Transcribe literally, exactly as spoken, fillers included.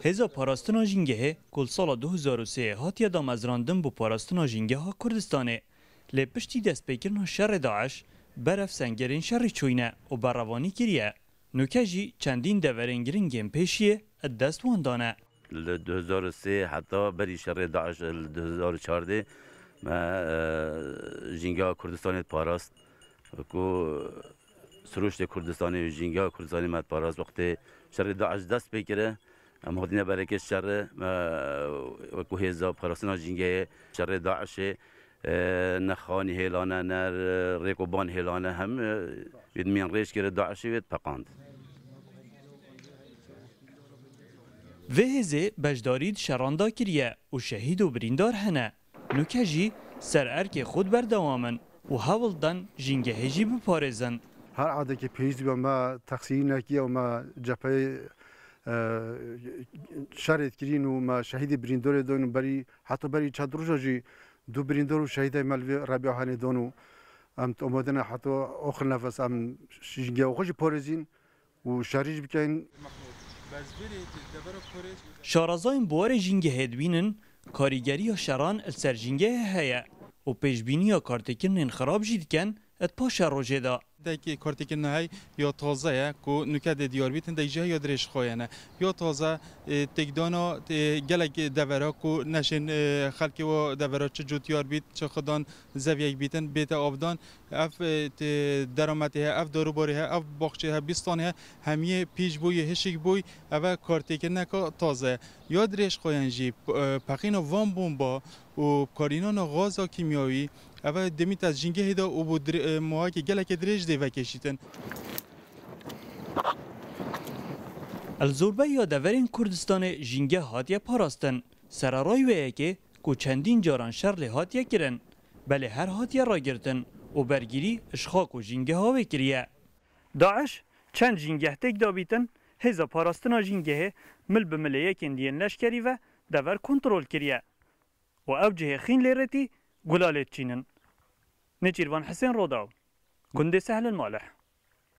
Hêza parastina jîngehê ku li sala du hezar û sê hatiye damezrandin bo parastina jîngeha Kurdistanê, lê piştî destpêkirina şerê DAIŞ berev sengerên şerê çûyne û berevanî kiriye. Nûke jî çendîn deverên giringên pêşiyê di dest wan de ne. Li du hezar û sê heta berî şerê DAIŞ li du hezar û çardeh me, e, jîngeha Kurdistanê parast. Ku sirûştê Kurdistanê û jîngeha Kurdistanê me parast wextê şerê DAIŞ dest pê kire. Em hatine berekê şerê, me wekî hêza parastina jîngehê şerê DAIŞê, e, ne xanî hêlane, ne rêk û ban hêlane, hem, e, wê dimên rêç kire DAIŞê wê dipeqand. Vê hêzê beşdarî di şeran de kiriye û şehîd û birîndar hene. Nûke jî ser erkê xwe berdewam in û hewl didin jîngehê jî biparêzin. Her adekê pêwîst dibe me teqsîrî nekiye û me cepheyê, e, şerê dikirîn û me şehîdê birîndorê doyîn û berî, heta berî çend roja jî du birîndor û şehîdê me li vê Rebiya Hanê don û em tomedine heta oxir nefes em jîngeha xwe jî parêzîn û şerî jî bikeyn. Şarezayên bi warê jîngehê dibînin, karîgeriya şeran li ser jîngehê heye û pêşbîniya kartêkirinên xirab jî dikin di paşerojê de. Dek kartêkirina hey ya taze ye ku nûke dê diyar bîtin, dek jî hey ya dirêjxayan e. Ya taze, e, têkdana, e, gelek devera ku neşên, e, xelkê wa devera çi cotiyar bît, çi xidan zeviyek bîtin, bête avdan. Ev, e, te-, derametê he, ev darûbarê he, ev baxçê he, bîstanê he, hemiyê pîç bûyî, hişik bûyî, ev e kartêkirneka taze ye. Ya dirêjxayan jî, p-, e, peqîna van bomba û karînana gaza kîmyawî, ev e demî te jîngehê de û bû dir-, e, mawekê gelekê dirêj dê vekeşîtin. Li zorbeyiya deverên Kurdistanê jîngeh hatiye parastin. Sererayî wê yekê ku çendîn caran şer lê hatiye kirin, belê her hatiye ragirtin û bergîrî ji xak û jîngeha wê kiriye. DAIŞ çend jîngeh têk dabîtin, hêza parastina jîngehê mil bi milê yekên diyên leşkerî ve dever kontrol kiriye û ew cihê xîn lê rêtî gula lê diçînin. Nêçîrvan Hisên Rodaw, gundê Sehlin Malih.